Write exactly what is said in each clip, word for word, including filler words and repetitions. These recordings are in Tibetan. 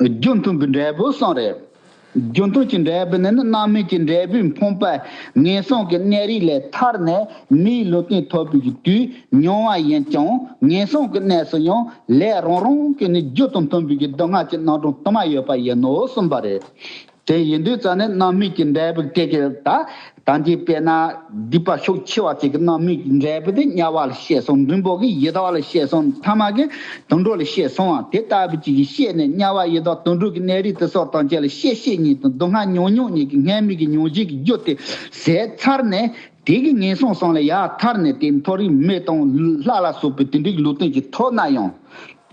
རྒྱུ་མཐུན་པའི་འབྲས་བུ་གསུམ་རེད། རྒྱུ་མཐུན་གྱི་འབྲས་བུ་ནི་ནི་རྣམ་སྨིན་གྱི་འབྲས་བུས་ཕོངས་པའི་ངན་སོང་གི་གནས་རིས་ལས་ཐར་ནས་མིའི་ལུས་རྟེན་ཐོབ་པའི་དུས་མྱོང་བ་ཡིན་ཀྱང་ངན་སོང་གི་གནས་སུ་ཡང་ལས་རང་རང་གི་ནི་རྒྱུ་དང་མཐུན་པའི་གི་སྡུག་བསྔལ་གྱི་རྣམ་གྲངས་དུ་མ་ཡོད་པ་ཡིན་ནོ་གསུངས་པ་རེད། དེ་ཡིན་དུས་ཙང་ནས་རྣམ་སྨིན་གྱི་འབྲས་བུ་དེ་གི་ད་ད་འདི་དཔེར་ན་སྡིག་པ་ཤུགས་ཆེ་བ་ཅིག་གི་རྣམ་སྨིན་གྱི་འབྲས་བུ་དེ་དམྱལ་བ་ལ་སྐྱེས་སོང་། འབྲིང་པོ་གི་ཡི་དྭགས་ལ་སྐྱེས་སོང་། ཐ་མ་གི་དུད་འགྲོ་ལ་སྐྱེས་སོང་བ་དེ་ལྟ་བུ་ཅིག་གི་སྐྱེས་ནས་དམྱལ་བ་ཡི་དྭགས་དུད་འགྲོ་གི་གནས་རིས་དེ་སོགས་དང་བཅས་ལ་སྐྱེ་ཤེས་གཉིས་དང་སྡུག་བསྔལ་མྱོང་མྱོང་གཉིས་ཀྱི་སྔ་མའི་གི་མྱོང་བྱེད་ཀྱི་རྒྱུ་དེ་ཟད་ཚར་ནས་དེ་གི་ངན་སོང་གསུམ་ལས་ཡར་ཐར་ནས་དེ་མཐོ་རིས་མི་དང་ལྷ་ལ་སོགས་པའི་དེ་འདྲའི་ལུས་རྟེན་གྱི་ཐོབ་ན་ཡང་།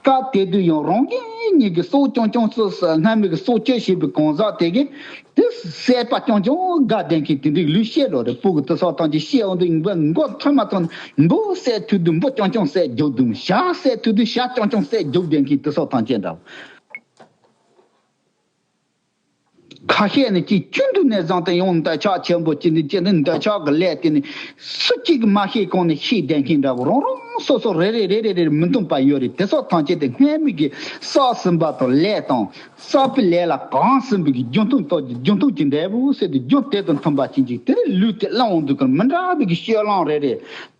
སྐབས་དེ་དུས་ཡང་རང་གི་ཉིད་ཀྱི་སྲོག་རྐྱང་རྐྱང་སོ་སོ་སྔ་མའི་གི་སྲོག་གཅོད་བྱས་པའི་གང་ཟག་དེ་གིས་དེ་སྲེད་པ་རྐྱང་རྐྱང་དགའ་ལྡན་མཁན་དེ་འདྲའི་ལུས་སྐྱེས་འགྲོ་རེད། སྤུ་གུ་དེ་སོགས་ཐམས་ཅད་སྐྱེས་འོང་དུས་མགོ་མགོ་ཐོན་མ་ཐོན་མགོ་བསད་ཐུབ་དུས་མགོ་རྐྱང་རྐྱང་བསད་རྒྱུག་དུས། ཞྭ་བསད་ཐུབ་དུས་ཞྭ་རྐྱང་རྐྱང་བསད་རྒྱུག་ལྡན་མཁན་དེ་སོགས་ཐམས་ཅད་འདྲ། ཁ་ཤས་ནི་ཅིག་ཆུང་དུས་ནས་བཟུང་སྟེ་ཡང་འདོད་ཆགས་ཆེན་པོ་ཅིག་ནི་ཅི་ནི་འདོད་ཆགས་ཀྱི་ལས་དེ་ནི་སུ་གཅིག་གིས་མ་ཤེས་གོང་ནས་ཤེས་བསྡད་མཁན་འདྲ་བོ། རང་རང་སོ་སོ་རེ་རེ་རེ་རེ་རེ་མི་མཐུན་པ་ཡོད་རེད། དེ་སོགས་ཐམས་ཅད་དེ་སྔ་མའི་གི་བསགས་ཟིན་པ་དང་ལས་དང་བསགས་པའི་ལས་ལ་གང་ཟིན་པའི་གི་རྒྱུ་མཐུན་ཐོག་གི་རྒྱུ་མཐུན་གྱི་འབྲས་བུ་ཟེར་ཏེ་རྒྱུ་དེ་དང་མཐུན་པ་ཅན་ཅིག་དེ་ནི་ལུས་དེ་བླང་འོང་དུས་ཀྱང་མི་འདྲ་བའི་གི་སྤྱོད་ལམ་རེ་རེ།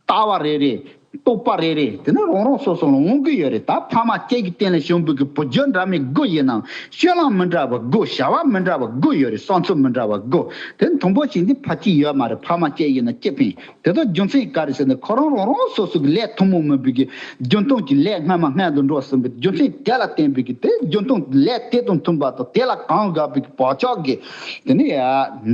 ལྟ་བ་རེ་རེ། རྟོག་པ་རེ་རེ། དེ་ནི་རང་རང་སོ་སོ་ལ་འོང་གི་ཡོད་རེད། ད་ཕ་མ་གཅིག་གི་སྟེང་ལ་བྱུང་བའི་གི་བུ་རྒྱུད་འདྲ་མིན་དགུ་ཡིན་ནའང་སྤྱོད་ལམ་མི་འདྲ་བ་དགུ། བྱ་བ་མི་འདྲ་བ་དགུ་ཡོད་རེད། བསམ་ཚུལ་མི་འདྲ་བ་དགུ། དེ་མཐུན་པོ་ཞིག་འདི་ཕལ་ཆེར་ཡོད་མ་རེད། ཕ་མ་གཅིག་ཡིན་ན་གཅིག་ཕན། དེ་དག་རྒྱུ་མཚན་ག་རེ་ཟེར་ན་ཁོ་རང་རང་རང་སོ་སོ་གི་ལས་ཐུན་མོང་མིན་པའི་གི་རྒྱུ་མཐུན་གྱི་ལས་སྔ་མ་སྔ་དུ་འགྲོ་ཟིན་པའི་རྒྱུ་མཚན་དེ་ལ་བརྟེན་པའི་གི་དེ་རྒྱུ་མཐུན་ལས་དེ་དང་མཐུན་པ་དང་དེ་ལ་གང་དགའ་བའི་གི་བག་ཆགས་ཀྱི་དེ་ནི་ཡ་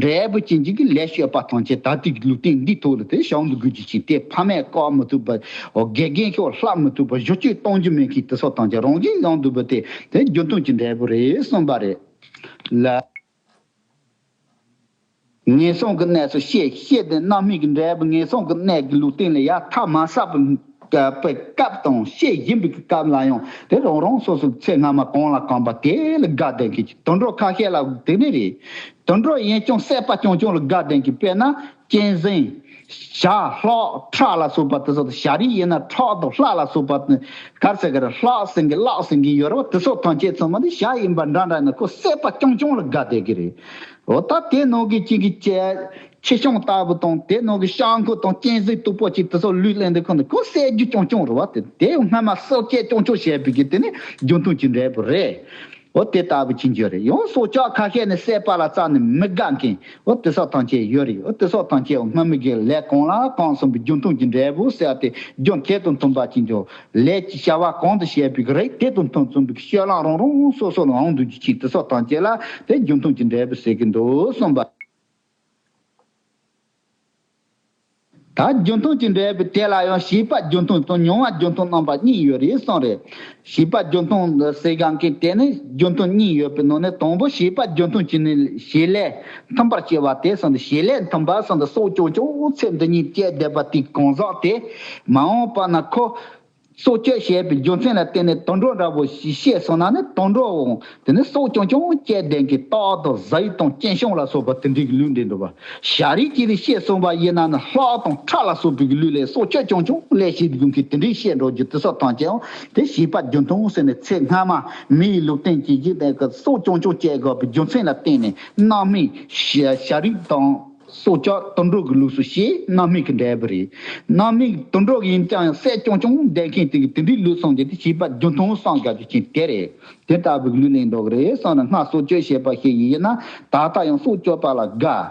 འབྲས་བུ་ཅན་གྱི་གི་ལས་སྤྱོད་པ་ཐམས་ཅད་ད་ལྟའི་གི་ལུས་རྟེན་འདིའི་ཐོག་ལ་དེ་བྱང་དུ་དགོས་རྒྱུ་ཅིག་དེ་ཕ་མས་བཀག་མི་ཐུབ་པ། འོ་དགེ་རྒན་ཤོག་ལྷག་མི་ཐུབ་པ། བཞུགས་སྤྱོད་གཏོང་རྒྱུ་མེད་མཁན་དེ་སོགས་ཐམས་ཅད་རང་བཞིན་བླང་དུ་འབུལ་ཏེ་དེ་རྒྱུ་མཐུན་གྱི་འབྲས་བུ་རེད་གསུངས་པ་རེད། ལ། ངན་སོང་གི་གནས་སུ་སྐྱེས། སྐྱེས་ཏེ་རྣམ་སྨིན་གྱི་འབྲས་བུ་ངན་སོང་གི་གནས་ཀྱི་ལུས་རྟེན་ལ་ཡར་ཐལ་མ་བསགས་པའི་སྐབས་དང་སྐྱེ་བཞིན་པའི་སྐབས་ལ་ཡང་དེ་རང་རང་སོ་སོའི་ཚེ་སྔ་མ་གང་ལ་གང་པ་དེ་ལ་དགའ་ལྡན་མཁན་གྱི་དུད་འགྲོ་ཁ་ཤས་ལ་དེ་ནི་རེད། དུད་འགྲོ་ཡིན་ཀྱང་སྲེད་པ་རྐྱང་རྐྱང་ལ་དགའ་ལྡན་གྱི་དཔེར་ན། གཅན་གཟན། བྱ་ལྷག་ཁྲག་ལ་སོགས་པ་དེ་སོགས་དང་། བྱ་རིགས་ཡིན་ན་ཁྲག་དང་ལྷག་ལ་སོགས་པ་དེ་ག་རེ་ཟེར་གི་རེད། ལྷག་ཟེར་མཁན་གླགས་ཟེར་མཁན་ཡོད་རེད་བ། དེ་སོགས་ཐམས་ཅད་ཚང་མ་ནི་བྱ་ཡིན་པ་འདྲ་འདྲ་ན་ཁོ་སྲེད་པ་རྐྱང་རྐྱང་ལ་དགའ་བསྡད་ཀྱི་རེད། འོ་ད་དེ་ནང་གི་གཅིག་གི་ཅེ་ཁྱི་སྤྱང་ལྟ་བུ་དང་དེ་ནང་གི་སྤྱང་ཁུ་དང་གཅན་གཟན་སྟུག་པོ་ཅིག་དེ་སོགས་ལུས་ལེན་དུས་ཁོ་ནི་ཁོ་སྲེད་རྒྱུ་རྐྱང་རྐྱང་རེད་བ། དེ་དེ་ཡང་སྔ་མ་སྲོག་བཅད་རྐྱང་རྐྱང་བྱས་པའི་གི་དེ་ནི་རྒྱུ་མཐུན་གྱི་འབྲས་བུ་རེད། འོ་དེ་ལྟ་བུ་ཅིག་འགྱུར་རེད། ཡང་སྲོག་ཆགས་ཁ་ཤས་ནི་སྲེད་པ་ལ་རྩ་ནས་མི་དགའ་མཁན། འོ་དེ་སོགས་ཐམས་ཅད་ཡོད་རེད། འོ་དེ་སོགས་ཐམས་ཅད་སྔ་མའི་གི་ལས་གང་ལ་གང་སོང་བའི་རྒྱུ་མཐུན་གྱི་འབྲས་བུ་ཟེར་བ་དེ་རྒྱུ་དེ་དང་མཐུན་པ་ཅིག་འགྱུར། ལས་ཀྱི་བྱ་བ་གང་དུ་བྱས་པའི་གི་རིགས་དེ་དང་མཐུན་མཚུངས་པའི་སྤྱོད་ལམ་རང་རང་སོ་སོ་ལ་འོང་དུས་ཀྱི་ཅིག་དེ་སོགས་ཐམས་ཅད་ལ་དེ་རྒྱུ་མཐུན་གྱི་འབྲས་བུ་ཟེར་གི་འདུག་གསུངས་པ། ད་རྒྱུ་མཐུན་གྱི་འབྲས་བུ་དེ་ལ་ཡང་བྱིས་པ་རྒྱུ་མཐུན་དང་མྱོང་བ་རྒྱུ་མཐུན་རྣམ་པ་གཉིས་ཡོད་རེད་གསུངས་རེད། བྱིས་པ་རྒྱུ་མཐུན་ཟེར་གང་གི་དེ་ནི་རྒྱུ་མཐུན་གཉིས་ཡོད་པའི་ནང་ནས་དང་པོ་བྱིས་པ་རྒྱུ་མཐུན་གྱི་ནི་བྱེད་ལས་མཐུན་པར་བྱེད་པ་དེ་གསུངས་ཏེ། བྱེད་ལས་མཐུན་པ་གསུངས་ཏེ་སྲོག་ཆགས་ཆུང་ཆུང་ཚེ་འདི་ཉིད་སྐྱེས་བསྡད་པ་དེའི་གང་ཟག་དེ་མ་འོངས་པ་ན་ཁོ་སྲོག་གཅོད་བྱས་པའི་རྒྱུ་མཚན་ལ་བརྟེན་ནས་དུད་འགྲོ་འདྲ་པོ་ཞིག་སྐྱེས་སོང་ན་ནི་དུད་འགྲོ་འོང་། དེ་ནི་སྲོག་ཆུང་ཆུང་སྐྱེས་ལྡན་གྱི་སྟག་དང་གཟིག་དང་སྐྱེ་ཤིང་ལ་སོགས་པ་དེ་འདྲའི་གི་ལུས་འདྲེན་འགྲོ་བ། བྱ་རིགས་ཀྱི་རིགས་སྐྱེས་སོང་བ་ཡིན་ན་ནི་ལྷག་དང་ཁྲག་ལ་སོགས་པའི་གི་ལུས་ལས་སྲོག་ཆགས་ཆུང་ཆུང་ལས་སྐྱེས་དགོས་མཁན་དེ་འདྲའི་སྐྱེས་འགྲོ་རྒྱུ་དེ་སོགས་ཐམས་ཅད་ཡང་དེ་བྱིས་པ་རྒྱུ་མཐུན་ཟེར་ནས་ཚེ་སྔ་མ་མིའི་ལུས་རྟེན་གྱི་རྒྱུ་དེ་གི་སྲོག་ཆུང་ཆུང་སྐྱེས་དགོས་པའི་རྒྱུ་མཚན་ལ་བརྟེན་ནས་རྣམ་སྨིན་བྱ་བྱ་རིགས་དང་། སྲོག་ཆགས་དུད་འགྲོ་གི་ལུས་སུ་སྐྱེས། རྣམ་སྨིན་གྱི་འབྲས་བུ་རེད། རྣམ་སྨིན་དུད་འགྲོ་གི་ཡིན་ཀྱང་ཡང་སྲེད་ཆུང་ཆུང་ལྡན་མཁན་དེ་གི་དེ་འདྲའི་ལུས་སོང་རྒྱུ་དེ་བྱིས་པ་རྒྱུ་མཐུན་སངས་རྒྱས་ཀྱི་ཆེན་དེ་རེད། དེ་ལྟ་བུའི་ལུས་ལེན་འགྲོ་གི་རེད་བསམ་ན། སྔར་སྲོག་གཅོད་བྱས་པ་ཞིག་ཡིན་ན་ད་ལྟ་ཡང་སྲོག་གཅོད་པ་ལ་དགའ།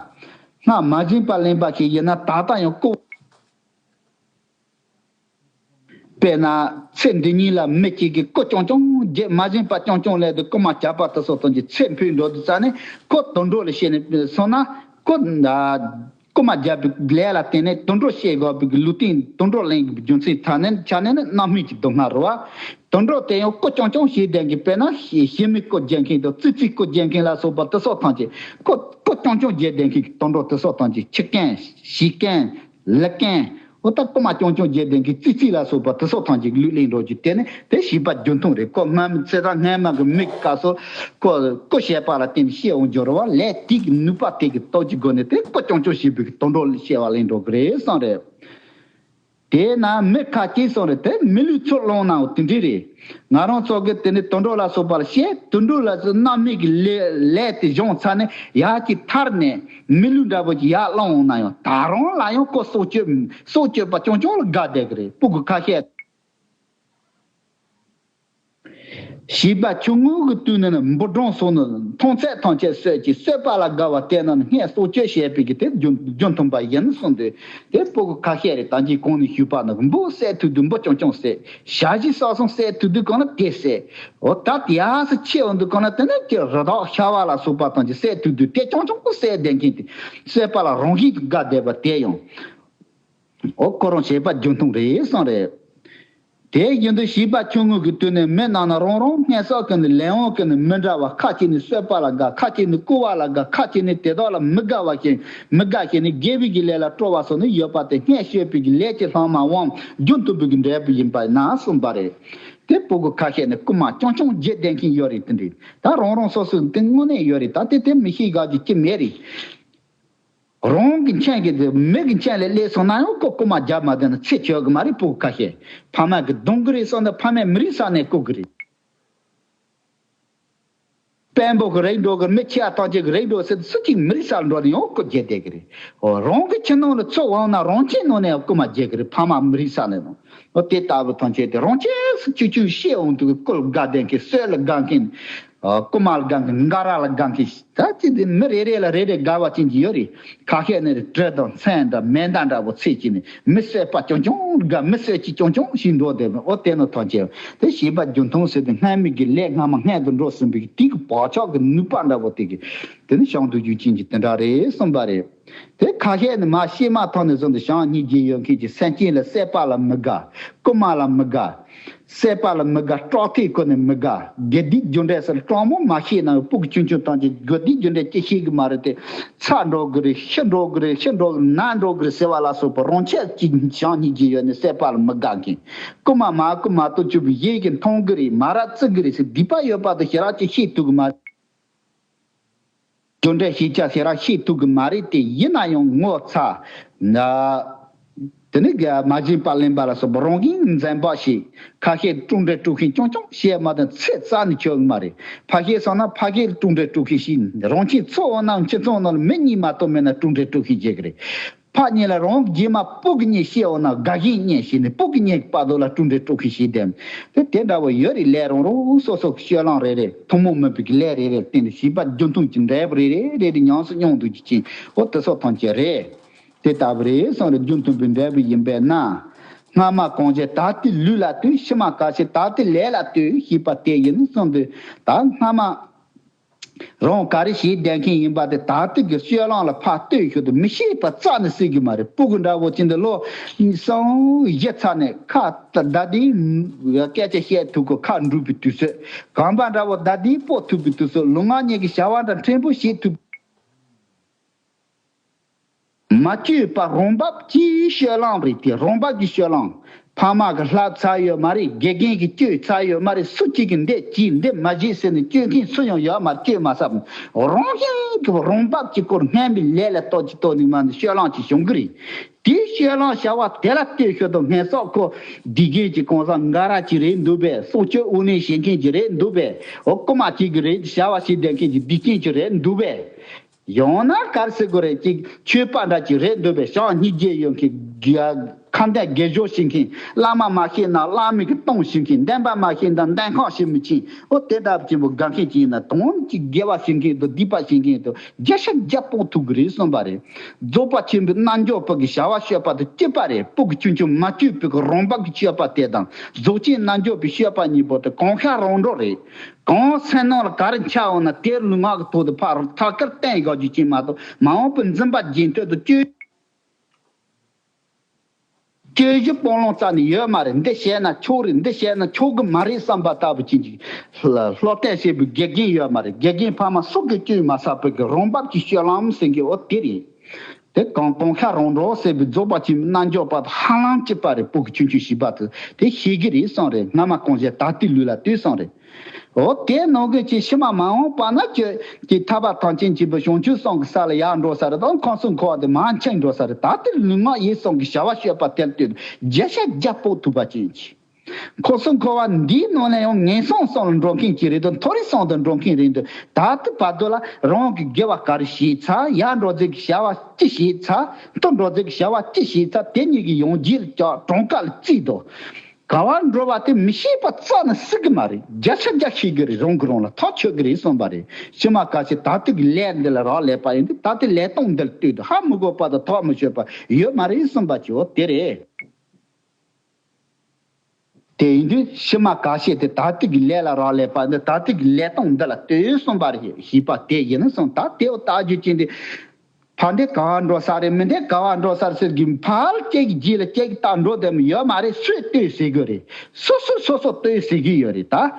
སྔར་མ་བྱིན་པ་ལེན་པ་ཞིག་ཡིན་ན་ད་ལྟ་ཡང་ཀོ། དཔེར་ན་ཚེ་འདི་ཉིད་ལ་མི་གཅིག་གིས་རྐུ་རྐྱང་རྐྱང་བརྒྱབ། མ་བྱིན་པ་རྐྱང་རྐྱང་ལས་དུ་རྐུ་མ་བརྒྱབ་པ་དེ་སོགས་དོན་གྱི་ཚེ་འཕོས་འགྲོ་དུས་ཙ་ནས་ཁོ་དུད་འགྲོ་ལ་སྐྱེས་ནས་སོང་ན་ཁོ་རྐུ་མ་བརྒྱབ་པའི་ལས་ལ་བརྟེན་ནས་དུད་འགྲོ་སྐྱེ་དགོས་པའི་ལུས་རྟེན་དུད་འགྲོ་ལེན་གྱི་རྒྱུ་མཚན་ཐ་ནན་ཆ་ནས་ནི་རྣམ་སྨིན་གྱི་སྡུག་བསྔལ་རེད་བ། དུད་འགྲོ་དེ་ཡང་རྐུ་རྐྱང་རྐྱང་བྱས་བསྡད་མཁན་དཔེར་ན་ཤི་ཤི་མི་རྐུ་བརྒྱབ་མཁན་དང་ཙི་ཙི་རྐུ་བརྒྱབ་མཁན་ལ་སོགས་པ་དེ་སོགས་ཐམས་ཅད་ཁོ་རྐུ་རྐྱང་རྐྱང་བྱས་བསྡད་མཁན་གྱི་དུད་འགྲོ་དེ་སོགས་ཐམས་ཅད་ཁྱི་རྐན་བྱི་རྐན། ལི་རྐན། འོ་ད་རྐུ་མ་རྐྱང་རྐྱང་བྱས་བསྡད་མཁན་ཙི་ཙི་ལ་སོགས་པ་དེ་སོགས་ཐམས་ཅད་ལུས་ལེན་འགྲོ་རྒྱུ་དེ་ནི་དེ་བྱིས་པ་རྒྱུ་མཐུན་རེད། ཁོ་སྔ་མི་ཚེ་ཐ་སྔ་མ་གི་མི་གི་སྐབས་སུ་ཁོ་རྐུ་བྱས་པ་ལ་བརྟེན་ནས་སྐྱེས་འོང་རྒྱུ་རེད་བ། ལས་དེ་གི་ནུས་པ་དེ་གི་སྟོབས་ཀྱི་སྒོ་ནས་དེ་རྐུ་རྐྱང་རྐྱང་བྱས་པའི་གི་དུད་འགྲོ་ལ་སྐྱེ་བ་ལེན་འགྲོ་གི་རེད་བསམ་རེད། དེས་ན་མི་ཁ་ཅིག་སོང་རེད། དེ་མི་ལུས་ཚུར་བླངས་ནའང་དེ་འདྲ་རེད། ང་རང་ཚོ་གི་དེ་ནི་དུད་འགྲོ་ལ་སོགས་པ་ལ་བཤད། དུད་འགྲོ་ལ་སོགས་རྣམ་སྨིན་གྱི་ལས་ལས་དེ་སྦྱངས་ཚར་ནས་ཡར་གྱི་ཐར་ནས་མི་ལུས་འདྲ་པོ་ཅིག་ཡར་བླངས་འོང་ན་ཡང་ད་རུང་ལ་ཡང་ཁོ་སྲོག་གཅོད་སྲོག་གཅོད་པ་རྐྱང་རྐྱང་ལ་དགའ་བསྡད་ཀྱི་རེད། སྤུ་གུ་ཁ་ཤས། བྱིས་པ་ཆུང་ངུ་གི་དུས་ནས་ནི་འབུ་སྦྲང་སོགས་ནི་མཐོང་ཚད་ཐམས་ཅད་གསོད་ཀྱི། གསོད་པ་ལ་དགའ་བ་དེ་ནི་སྔས་སྲོག་གཅོད་བྱེད་པའི་གི་དེ་རྒྱུ་རྒྱུ་མཐུན་པ་ཡིན་གསུངས་དུས། དེ་སྤུ་གུ་ཁ་ཤས་རེད། ད་གིན་གོང་ནས་ཞུས་པ་ནི་འབུ་བསད་ཐུབ་དུས་འབུ་རྐྱང་རྐྱང་བསད། ཞ་ཞི་ས་སོང་བསད་ཐུབ་དུས་གང་ན་དེ་བསད། འོ་ད་དེ་ཡག་སུ་ཆེ་འོང་དུས་གང་ན་དེ་ནི་ཀྱི་རི་དྭགས་ཤ་བ་ལ་སོགས་པ་ཐམས་ཅད་བསད་ཐུབ་དུས་དེ་རྐྱང་རྐྱང་པོ་བསད་བསྡད་མཁན་དེ། བསད་པ་ལ་རང་བཞིན་དུ་དགའ་བསྡད་པ་དེ་ཡང་། འོ་ཁོ་རང་བྱིས་པ་རྒྱུ་མཐུན་རེད་གསུངས་རེད། དེ་བཞིན་དུ་བྱིས་པ་ཆུང་ངུ་གི་དུས་ནས་མི་རྣམས་ནི་རང་རང་སྔས་སོགས་ཀྱི་ནི་ལས་དབང་གི་ནི་མི་འདྲ་བ། ཁ་ཅིག་ནི་གསོད་པ་ལ་དགའ། ཁ་ཅིག་ནི་རྐུ་བ་ལ་དགའ། ཁ་ཅིག་ནི་དེ་དག་ལ་མི་དགའ་བ་ཞིག་མི་དགའ་ཞིང་ནི་དགེ་བའི་གི་ལས་ལ་སྤྲོ་བ་སོགས་ནི་ཡོད་པ་དེ། སྔས་བཤད་པའི་གི་ལས་ཀྱི་ལྷག་མ་དབང་རྒྱུ་མཐུན་པའི་གི་འབྲས་བུ་ཡིན་པ་ན་གསུངས་པ་རེད། དེ་སྤུ་གུ་ཁ་ཤས་ནི་རྐུ་མ་རྐྱང་རྐྱང་བྱེད་བསྡད་མཁན་ཡོད་རེད། དེ་འདྲ་ད་རང་རང་སོ་སོའི་དེ་དངོས་གནས་ཡོད་རེད། ད་དེ་དེ་མི་ཤེས་དགའ་རྒྱུ་ཅི་མེད་རེད། རང་གི་མཆན་གྱི་དེ་མི་གི་མཆན་ལས་སླེབས་སོང་ན་ཡང་ཁོ་རྐུ་མ་རྒྱབ་མ་བསྡད་ན་ཚེ་ཆོད་གི་མ་རེད། སྤུ་གུ་ཁ་ཤས་ཕ་མ་གི་རྡུང་གི་རེད་བསམ་ན་ཕ་མས་མི་རིག་ས་ནས་རྐུ་གི་རེད། དཔོན་པོ་གི་རིག་འགྲོ་གི། མི་ཆེ་བ་ཐམས་ཅད་གི་རིག་འགྲོ་ཟེར། སུ་གཅིག་མི་རིག་ས་འགྲོ་ནས་ཡང་རྐུ་བྱེད་བསྡད་གི་རེད། འོ་རང་གི་ཁྱིམ་ནང་ལ་ཚུར་འོང་ན་རང་ཁྱིམ་ནང་ནས་ཡང་རྐུ་མ་བྱེད་གི་རེད། ཕ་མ་མི་རིག་ས་ནས་ནང་། འོ་དེ་ལྟ་བུ་ཐམས་ཅད་དེ་རང་ཁྱིམ་སུ་ཆུ་ཆུ་ཤེས་འོང་དུས་རྐུ་ལ་དགའ་བསྡད་མཁན། གསོད་ལ་དགའ་མཁན། ཨ་རྐུ་མ་ལ་དགའ་མཁན། འགའ་ར་ལ་དགའ་མཁན། ད་ཅི་དེ་མི་རེ་རེ་ལ་རེ་རེ་དགའ་བ་ཅན་གྱི་ཡོད་རེད། ཁ་ཤས་ནི་གྲི་དང་མཚོན་དང་མེ་མདའ་འདྲ་པོ་འཚོལ་གྱིས་ནི་མི་གསོད་པ་རྐྱང་རྐྱང་དགའ། མི་གསོད་ཀྱི་རྐྱང་རྐྱང་ཞིག་འགྲོ་བསྡད་པ། འོ་དེ་ནི་ཐམས་ཅད་དེ་བྱིས་པ་རྒྱུ་མཐུན་ཟེར་དུས་སྔ་མའི་གི་ལས་སྔ་མ་སྔོན་དུ་འགྲོ་ཟིན་པའི་དེ་གི་བག་ཆགས་ཀྱི་ནུས་པ་འདྲ་པོ་དེ་གི་དེ་ནི་བྱང་དུ་འཇུག་ཅན་གྱི་དེ་འདྲ་རེད་གསུངས་པ་རེད། དེ་ཁ་ཤས་ནི་མ་ཤེས་མ་ཐག་ནས་བཟུང་སྟེ་བྱམས་སྙིང་རྗེ་ཡོད་མཁན་གྱི་སེམས་ཅན་ལ་བསད་པ་ལ་མི་དགའ། རྐུ་མ་ལ་མི་དགའ། བསད་པ་ལ་མི་དགའ། དཀྲོག་ཐིག་ཁོ་ནས་མི་དགའ། དགེ་སྡིག་རྒྱུ་འབྲས་ཟེར་དྲང་མོ་མ་ཤེས་ན་སྤུ་གུ་ཆུང་ཆུང་ཐམས་ཅད་དགེ་སྡིག་རྒྱུ་འབྲས་ཅི་ཤེས་གི་མ་རེད་དེ། ཚ་འགྲོ་གི་རེད། ཤི་འགྲོ་གི་རེད། ཤི་འགྲོ་གི་ན་འགྲོ་གི་རེད་ཟེར་བ་ལ་སོགས་པ་རང་ཆས་ཀྱི་བྱམས་སྙིང་རྗེ་ཡོད་ནས་བསད་པ་ལ་མི་དགའ་མཁན། རྐུ་མ་མ་རྐུ་མ་གཏོགས་ཆུ་བུ་ཡེ་གི་མཐོང་གི་རེད། མ་ར་བརྩི་གི་རེད་ཟེར་སྡིག་པ་ཡོད་པ་དང་ཞེ་དྲག་ཅིག་ཤེས་ཐུབ་གི་མ་རེད། རྒྱུ་འབྲས་ཤེས་བྱ་ཞེ་དྲག་ཤེས་ཐུབ་གི་མ་རེད་དེ། ཡིན་ན་ཡང་ངོ་ཚ་ན། དེ་ནི་དགེ་མ་བྱིན་པ་ལེན་པ་ལ་སོགས་པ་རང་གིས་འཛེམ་བག་བྱེད། ཁ་ཤས་དཀྲུག་འདྲེ་དཀྲུག་མཁན་རྐྱང་རྐྱང་བཤད་མ་དང་ཚེ་རྩ་ནས་ཆོད་གི་མ་རེད། ཕ་ཤས་སོང་ན་ཕ་ཤས་དཀྲུག་འདྲེ་དཀྲུག་མཁན་ཞིག་རང་ཁྱིམ་ཚུར་འོང་ན་ཁྱིམ་ཚང་ནང་ལ་མི་གཉིས་མ་གཏོགས་མེད་ན་དཀྲུག་འདྲེ་དཀྲུག་མཁན་བྱེད་གི་རེད། ཕ་གཉིས་ལ་རང་གི་རྗེས་མ་སྤུ་གུ་གཉིས་ཤི་འོང་ན་དགའ་ཞེན་གཉིས་ཤི་ནས་སྤུ་གུ་གཉིས་ཀྱི་བར་དུ་ལ་དཀྲུག་འདྲེ་དཀྲུག་མཁན་ཞིག་བསྡད། དེ་དེ་འདྲ་བོ་ཡོད་རེད། ལས་རང་རང་སོ་སོ་གི་སྤྱོད་ལམ་རེ་རེ། ཐུན་མོང་མིན་པའི་གི་ལས་རེ་རེ་བརྟེན་ནས་བྱིས་པ་རྒྱུ་མཐུན་གྱི་འབྲས་བུ་རེ་རེ་རེ་རེ་ཉམས་སུ་མྱོང་འདུག་ཅིག་ཅིང་། འོ་དེ་སོགས་ཐམས་ཅད་རེད། དེ་ལྟ་བུ་རེད་གསུངས་རེད། རྒྱུ་མཐུན་པའི་འབྲས་བུ་ཡིན་པས་ན། སྔ་མ་གང་བྱས་ད་ལྟའི་ལུས་ལ་ལྟོས། ཕྱི་མ་ག་བྱེད་ད་ལྟའི་ལས་ལ་ལྟོས་ཞེས་པ་དེ་ཡིན་གསུངས་དུས། ད་སྔ་མ་རང་ག་རེ་བྱས་བསྡད་མཁན་ཡིན་པ་དེ་ད་ལྟའི་གི་སྤྱོད་ལམ་ལ་ཕར་ལྟོས་ཞོར་དུ་མི་ཤེས་པ་རྩ་ནས་སྲིད་གི་མ་རེད། སྤུ་གུ་འདྲ་བོ་ཅིག་འདི་ལོ་གསུམ་བཞི་ཚར་ནས་ཁ་ད་ལྟའི་སྐད་ཆ་བཤད་ཐུབ་གི། ཁ་འབྲུག་པའི་དུས་ཚོད། གོམ་པ་འདྲ་བོ་ད་ལྟའི་སྤོ་ཐུབ་པའི་དུས་ཚོད། ལུས་ངག་གཉིས་ཀྱི་བྱ་བ་འདྲ་ཕྲན་བུ་བྱེད་ཐུབ། མ་བཅོས་པ་རང་བབས་ཀྱི་སྤྱོད་ལམ་རེད་དེ། རང་བབས་ཀྱི་སྤྱོད་ལམ། ཕ་མ་གིས་བསླབས་ཚར་ཡོད་མ་རེད། དགེ་རྒན་གྱིས་བསྐྱོད་ཚར་ཡོད་མ་རེད། སུ་གཅིག་གིས་འདི་གྱིས་འདི་མ་བྱེད་ཟེར་ནས་བསྐྱོད་མཁན་སུ་ཡང་ཡོད་མ་རེད། བསྐྱོད་མ་ཟབ། རང་བཞིན་གྱི་རང་བབས་ཀྱི་སྐོར་སྔོན་པའི་ལས་ལ་ལྟོས་ཀྱི་ལྟོས་ནས་མ་འདི་སྤྱོད་ལམ་གྱི་བྱུང་གི་རེད། དེའི་སྤྱོད་ལམ་བྱ་བ་དེ་ལ་ལྟོས་ཞོར་དུ་སྔོན་སོག་ཁོ་དགེ་རྒན་གྱི་གང་ཟག་འགའ་ར་ཅིག་རེད་འདུག་པས། སྲོག་གཅོད་དབུ་ལེན་བྱེད་མཁན་ཅིག་རེད་འདུག་པས། འོ་རྐུ་མ་ཅིག་གི་རེད། བྱ་བ་བྱེད་བསྡད་མཁན་གྱི་སྡིག་ཅན་ཅིག་རེད་འདུག་པས། ཡང་ན་ག་རེ་ཟེར་དགོས་རེད། ཅིག་ཆོས་པ་འདྲ་ཅིག་རེད་འདུག་པས། བྱམས་སྙིང་རྗེ་ཡོད་མཁན་དགེ་ཁ་འདོན་དགེ་སྦྱོར་བྱེད་མཁན། བླ་མ་མ་ཤེས་ན་བླ་མའི་གི་གཏམ་བྱེད་མཁན། འདོན་པ་མ་ཤེས་ན་འདོན་ཁང་བྱེད་མི་ཆེན། འོ་དེ་འདྲ་ཅིག་པོ་དགའ་མཁན་ཅིག་ཡིན་ན་དོན་གྱི་དགེ་བ་བྱེད་མཁན་དང་སྡིག་པ་བྱེད་མཁན་དང་བརྒྱ་ཆ་བརྒྱ་སྤོང་ཐུབ་གི་རེད་གསུངས་པ་རེད། རྫོགས་པ་ཆེན་པོའི་རྣལ་འབྱོར་པ་གི་བྱ་བ་སྤྱོད་པ་དང་གཅིག་པ་རེད། སྤུ་གུ་ཆུང་ཆུང་མ་བཅོས་པའི་གི་རང་བབས་ཀྱི་སྤྱོད་པ་དེ་དང་རྫོགས་ཆེན་རྣལ་འབྱོར་པའི་སྤྱོད་པ་གཉིས་པོ་དེ་གང་ཤར་རང་འགྲོ་རེད། གང་སེམས་ནང་ལ་ག་རེ་འཆར་འོང་ན་དེ་ལུས་ངག་གི་ཐོག་ཏུ་ཕར་ཐད་ཀར་བསྟན་དགོས་རྒྱུ་ཅིག་མ་གཏོགས། མ་འོངས་པའི་འཛིན་པ་རྗེས་མཐུད་དུ་སྤྱོད་སྤྱོད་གཞི་སྤང་བླང་རྩ་ནས་ཡོད་མ་རེད། འདི་བྱས་ན་ཆོག་རེད། འདི་བྱས་ན་ཆོག་གི་མ་རེད་བསམ་པ་ལྟ་བུ་ཅིག་ཅིག་སློབ་སྟོན་བྱེད་པའི་དགེ་རྒན་ཡོད་མ་རེད། དགེ་རྒན་ཕ་མ་སུ་གིས་བསྐྱོད་མ་ཟ་བའི་གི་རང་བབས་ཀྱི་སྤྱོད་ལམ་ཟེར་མཁན་འོ་དེ་རེད། དེ་གང་གང་ཤར་རང་འགྲོ་ཟེར་བའི་རྫོགས་པ་ཆེན་པོའི་རྣལ་འབྱོར་པ་དང་ཧ་ལམ་གཅིག་པ་རེད། བོད་ཀྱི་ཆོས་འབྱུང་བཞི་པ་དེ་དེ་ཤེས་ཀྱི་རེད་གསུངས་རེད། སྔ་མ་གང་བྱས་ད་ལྟའི་ལུགས་ལ་ལྟོས་གསུངས་རེད། འོ་དེ་ནང་གི་ཅི་ཕྱི་མ་མ་འོངས་པ་ན་ཁྱོད་ཀྱི་ཐར་པ་ཐམས་ཅད་མཁྱེན་པའི་བྱང་ཆུབ་སེམས་ཀྱི་ས་ལ་ཡར་འགྲོ་ས་རེད་དང་ཁམས་གསུམ་འཁོར་བ་དེ་མར་འཁྱམས་འགྲོ་ས་རེད། ད་ལྟའི་ལུས་ངག་ཡིད་གསུམ་གྱི་བྱ་བ་སྤྱོད་པ་དེར་ལྟོས་ནས་བརྒྱ་ཆ་བརྒྱ་དཔོག་ཐུབ་པ་ཅན་གྱི། ཁམས་གསུམ་འཁོར་བ་འདིའི་ནང་ནས་ཡང་ངན་སོང་གསུམ་ལ་འགྲོ་མཁན་གཅིག་རེད་དོ། མཐོ་རིས་གསུམ་དུ་འགྲོ་མཁན་རེད་འདུག་ད་ལྟ་བར་དུ་ལ་རང་གི་དགེ་བ་ག་རེ་བྱས་ཚར། ཡར་འགྲོ་རྩིས་ཀྱི་བྱ་བ་ཅི་བྱས་ཚར། མཐོ་འགྲོ་རྩིས་ཀྱི་བྱ་བ་ཅི་བྱས་ཚར། དེ་གཉིས་ཀྱི་ཡང་རྗེས་ལ་ཀྱང་གྲངས་ཀ་ལ་རྩིས་དོ། ག་བར་འགྲོ་བ་དེ་མི་ཤེས་པ་རྩ་ནས་སྲིད་གི་མ་རེད། བརྒྱ་ཆ་བརྒྱ་ཤེས་གི་རེད། རང་གི་རང་ལ་ཐག་ཆོད་གི་རེད་གསུངས་པ་རེད། ཕྱི་མ་ཁ་ཤས་ད་ལྟ་གི་ལས་འདི་ལ་རག་ལས་པ་ཡིན་དུས་ད་ལྟའི་ལས་སྟངས་འདི་ལ་ལྟོས་དུས་ཧ་མི་གོ་བ་དང་ཐག་མི་ཆོད་པ་ཡོད་མ་རེད་གསུངས་པ་ཅིའོ་དེ་རེད། དེ་ཡིན་དུས་ཕྱི་མ་ཁ་ཤས་དེ་ད་ལྟ་གི་ལས་ལ་རག་ལས་པ་འདི་ད་ལྟ་གི་ལས་སྟངས་འདི་ལ་ལྟོས་གསུངས་པ་རེད། ཞེས་པ་དེ་ཡིན་ན་གསུངས། ད་དེའོ་ལྟ་རྒྱུ་ཅན་དེ། ཕ་འདི་ག་བ་འགྲོ་ས་རེད། མི་འདི་ག་བ་འགྲོ་ས་རེད་ཟེར་གི་ཕར་ལ་ཅིག་རྗེས་ལ་ཅིག་ལྟ་འགྲོ་དེ་མི་ཡོད་མ་རེད། སུས་ལྟོས་ཟེར་གི་རེད། སོ་སོ་སོ་སོ་ལྟོས་ཟེར་གི་ཡོད་རེད་ད།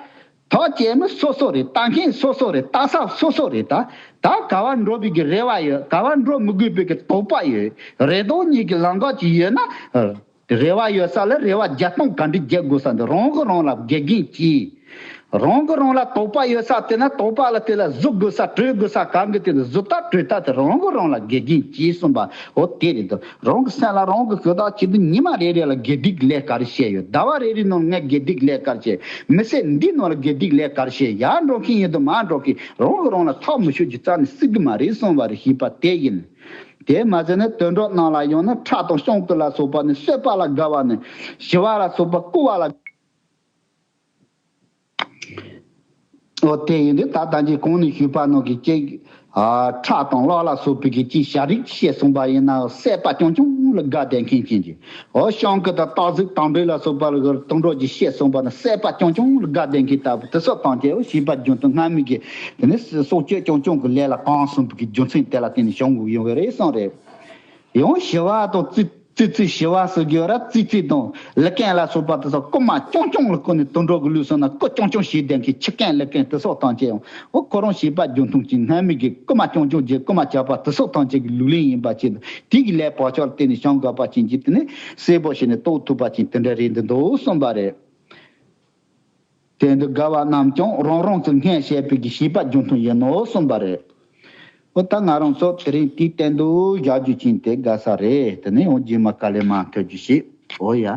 ཐག་བཅད་མི་སོ་སོ་རེད། ལྟ་མཁན་སོ་སོ་རེད། ལྟ་ས་སོ་སོ་རེད་ད། ད་ག་བ་འགྲོ་བའི་གི་རེ་བ་ཡོད། ག་བ་འགྲོ་མི་དགོས་པའི་གི་དོགས་པ་ཡོད། རེ་དོགས་གཉིས་ཀྱི་ལམ་ཁ་ཅིག་ཡོད་ན། རེ་བ་ཡོད་ས་ལ་རེ་བ་བརྒྱ་སྟོང་ག་འདྲ་རྒྱག་དགོས་ས་འདི་རང་གིས་རང་ལ་དགེ་རྒན་གྱིས། རང་གིས་རང་ལ་དོགས་པ་ཡོད་ས་དེ་ན་དོགས་པ་ལ་དེ་ལ་བཟོད་དགོས་ས་གྲོལ་དགོས་ས་གང་གི་དེ་ལ་བཟོད་ཐབས་གྲོལ་ཐབས་དེ་རང་གིས་རང་ལ་དགེ་རྒན་གྱིས་གསུངས་པ་འོ་དེ་རེད་དོ། རང་གི་སེམས་ལ་རང་གིས་ཤོད་ཐག་ཆོད་དུས་ཉི་མ་རེ་རེ་ལ་དགེ་སྡིག་ལས་ག་རེ་བྱས་ཡོད། ཟླ་བ་རེ་རེའི་ནང་ངས་དགེ་སྡིག་ལས་ག་རེ་བྱས། མི་ཚེ་འདིའི་ནང་ལ་དགེ་སྡིག་ལས་ག་རེ་བྱས། ཡར་འགྲོ་མཁན་ཡིན་དུས་མར་འགྲོ་མཁན་རང་གིས་རང་ལ་ཐག་མི་ཆོད་ཀྱི་རྩ་ནས་སྲིད་གི་མ་རེད་གསུངས་པ་རེད། ཞེས་པ་དེ་ཡིན། དེ་མ་ཟད་ནི་དུད་འགྲོ་རྣམས་ལ་ཡང་ནི་ཁྲག་དང་བཤང་གི་ལ་སོགས་པ་ནི་གསོད་པ་ལ་དགའ་བ་ནི་ཞི་བ་ལ་སོགས་པ་བསྐུ་བ་ལ། འོ་དེ་ཡིན་དུས་ད་ལྟ་ཅི་གོང་ནས་ཞུས་པ་ནང་གི་ཅིག་ཁྲག་དང་གླགས་ལ་སོགས་པའི་གི་ཅིག་བྱ་རིགས་བཤད་སོང་པ་ཡིན་ན་བསད་པ་རྐྱང་རྐྱང་ལ་དགའ་བསྡད་མཁན་ཅན་གྱི། འོ་བཤང་གི་དང་སྟག་གཟིག་དང་འབྲེལ་ལ་སོགས་པ་ལ་དུད་འགྲོ་གྱི་བཤད་སོང་པ་ན་བསད་པ་རྐྱང་རྐྱང་ལ་དགའ་བསྡད་མཁན་ལྟ་བུ་དེ་སོགས་དང་བཅས་པ་ཞེས་པ་རྒྱུ་མཚན་སྔ་མའི་གི་དེ་ནི་སྲོག་གཅོད་རྐྱང་རྐྱང་གི་ལས་ལ་གང་གསུངས་པའི་གི་རྒྱུ་མཚན་དེ་ལ་བརྟེན་ནས་བྱུང་དགོས་ཡོང་གི་རེད་གསུངས་རེད། ཡང་ཞི་བ་དང་ཙི་ཙི་ཙི་ཞི་བ་ཟེར་གྱི་ཡོད་ར། ཙི་ཙི་དང་ལི་ཀན་ལ་སོགས་པ་དེ་ཚོ་རྐུ་མ་རྐྱང་རྐྱང་ལ་བརྐུས་ནས་དུད་འགྲོ་གི་ལུས་སོང་ན་རྐུ་རྐྱང་རྐྱང་བྱས་བསྡད་མཁན་ཁྱི་རྐན་ལི་ཀན་དེ་སོགས་དང་བཅས་ཡང་འོ་ཁོ་རང་བྱས་པ་རྒྱུ་མཐུན་གྱི་སྔ་མའི་གི་རྐུ་མ་རྐྱང་རྐྱང་བྱས་རྐུ་མ་བྱས་པ་དེ་སོགས་དང་བཅས་ཀྱི་ལུས་ལེན་ཡིན་པ་ཅན་དང་དེ་གི་ལས་བག་ཆགས་ལ་བརྟེན་ནས་བྱུང་དགོས་པ་ཅན་གྱི་དེ་ནི་གསལ་པོ་བྱས་ནས་རྟོགས་ཐུབ་པ་ཅན་དེ་འདྲ་རེད་འདི་འདུག་གསུངས་པ་རེད། དེ་འདི་དགའ་བ་རྣམས་ཀྱང་རང་རང་གི་སྔས་བཤད་པའི་གི་བྱས་པ་རྒྱུ་མཐུན་ཡིན་ནོ་གསུངས་པ་རེད། འོ་ད་ང་རང་ཚོ་དེ་རིང་དེའི་སྟེང་དུ་བཞག་རྒྱུ་ཅན་དེ་དགའ་ས་རེད། དེ་ནས་འོ་རྗེས་མ་དཀའ་ལས་མ་ཐོབ་རྒྱུ་ཞིག་འོ་ཡ།